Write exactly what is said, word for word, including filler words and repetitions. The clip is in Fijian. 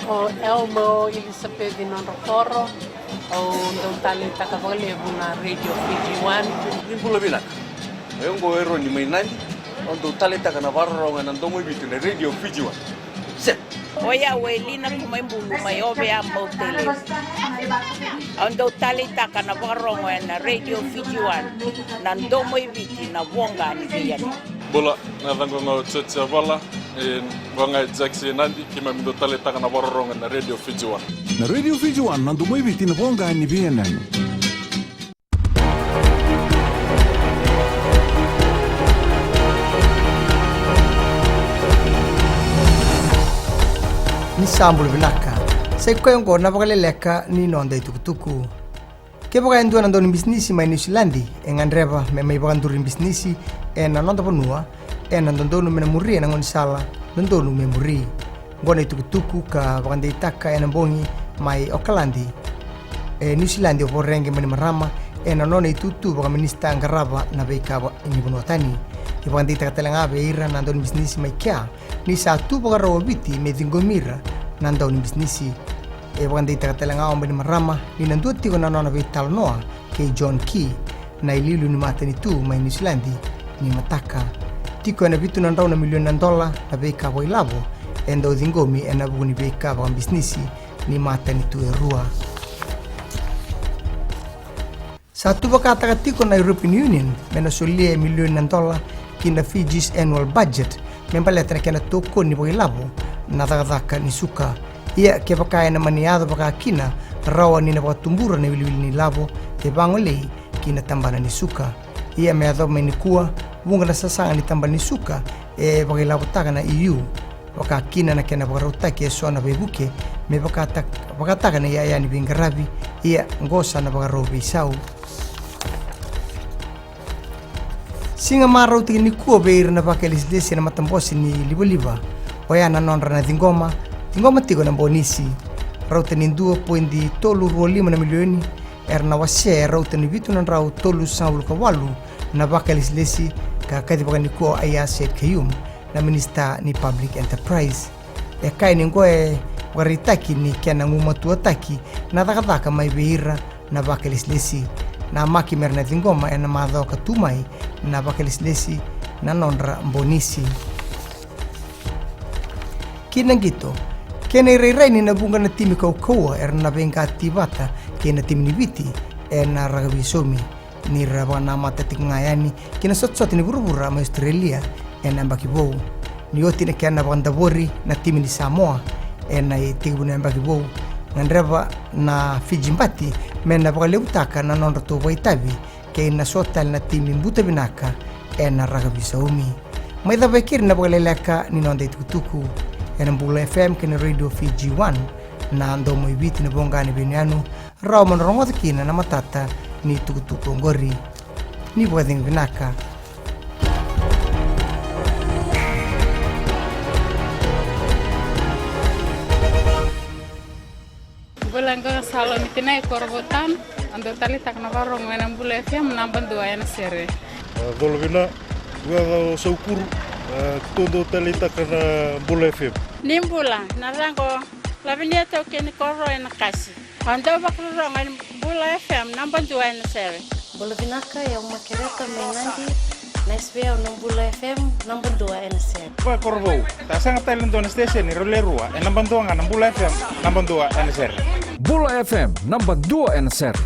O Elmo Elisapeci Nodrokoro, au dau taleitaka vakalevu na Radio Fiji One. Ni bula vinaka. O yau oqo o Eroni mai Nadi, au dau taleitaka na vakarorogo ena domo i Viti na Radio Fiji One. Set. O yau o Elina Kumaibulu mai Ovea, Bau Tele. Au dau taleitaka na vakarorogo ena Radio Fiji One, na domo i Viti, na voqa ni veiyanuyanu. Bula, na yacaqu ga o George Yavala, e, qo ga e Jackson Nadi, keimami dau taleitaka na vakarorogo ena Radio Fiji One. Na Radio Fiji One, na domo i Viti, na voqa ni veiyanuyanu. Ni sa bula vinaka. Sa i koya oqo na vakaleleka ni noda itukutuku. Kevaka e dua na daunibisinisi mai Niusiladi e gadreva me mai vakaduri bisinisi ena noda vanua, ena dodonu me na muria na gaunisala dodonu me muri. Oqo na itukutuku ka vakadeitaka ena bogi mai Okaladi, e Niusiladi, o Voreqe Bainimarama ena nona itutu vakaminisita qarava na veika va-, ni vanua tani. E vakadeitaka tale ga vei ira na daunibisinisi mai kea ni sa tu vakarau o Viti me ciqomi ira na daunibisinisi. E vakadeitaka tale ga o Bainimarama ni na dua tiko na nona veitalanoa kei John Key, na iliuliu ni matanitu mai Niusiladi, ni mataka. Tiko ena vitu na drau na milioni na dola na veika vakailavo e dau ciqomi ena vuku ni veika vakabisinisi ni matanitu e rua. Sa tu vakataka tiko na European Union me na solia e milioni na dola ki na Fiji's annual budget me baleta na kena tokoni vakailavo na cakacaka ni suka. Ia kevaka ena mani yaco vaka kina, rawa ni na vakatubura na iwiliwili ni lavo e vagolei ki na tabana ni suka. Ia me yacova mai nikua, vuqa na sasaga ni tabana ni suka e vakailavotaka na E U, vaka kina na kena vakarautaki e so na veivuke me vakata-, vakataka na iyaya ni veiqaravi, ia qo sa na vakarau veisau. Siga marautaki nikua vei ira na vakailesilesi ena matabose ni livaliva, oya na nodra na ciqoma, ciqoma tiko na bonisi. Rauta ni dua poidi tolu rua lima na milioni era na wasea e rauta ni vitu na drau tolusagavulu ka walu na vakailesilesi, ka kacivaka nikua o Aiyaz Sayed-Khaiyum, na minisita ni Public Enterprise. E kaya ni oqo e vakaraitaki ni kena gumatuataki na cakacaka mai vei ira na vakailesilesi. Namaki me ra na ciqoma ena macawa ka tu mai na vakailesilesi na nodra bonisi. Ki na qito, kena irairai ni na vuqa na timi kaukauwa era na veiqati vata kei na timi ni Viti ena rakavi saumi. Ni ra vakanamata tiko ga yani ki na sotasota ni vuravura mai Australia ena yabaki vou. Ni oti na kena vakadavori na timi ni Samoa ena itekivu ni yabaki vou, gadreva na Fiji Bati me na vakalevutaka na nodratou vakaitavi kei na so tale na timi buta vinaka ena rakavi saumi. Mai cava e keri na vakaleleka ni noda itukutuku ena Bula F M kei na Radio Fiji One, na domo i Viti, na voqa ni veiyanuyanu, rawa mo na rogoca kina na matata ni tukutuku oqori. Ni vakacegu vinaka. Bula, qo ga Salome Tinai Korovotan, au dau taleitaka na vakarorogo ena Bula F M naba dua ena sere. A, bula vinaka, qo ga o Saukuru, a, keitou dau taleitaka na Bula F M. Ni bula, na yacaqu o Lavinia Taukei ni Koro ena Kasi. Au dau vakarorogo ena Bula F M naba dua ena sere. Bula vinaka, o yau Makereta mai Nadi, na S V O na Bula F M naba dua ena sere. Koya Korovou, sa sega tale ni dua na station e rau le rua, e naba dua ga na Bula F M naba dua ena sere. Bula F M naba dua ena sere.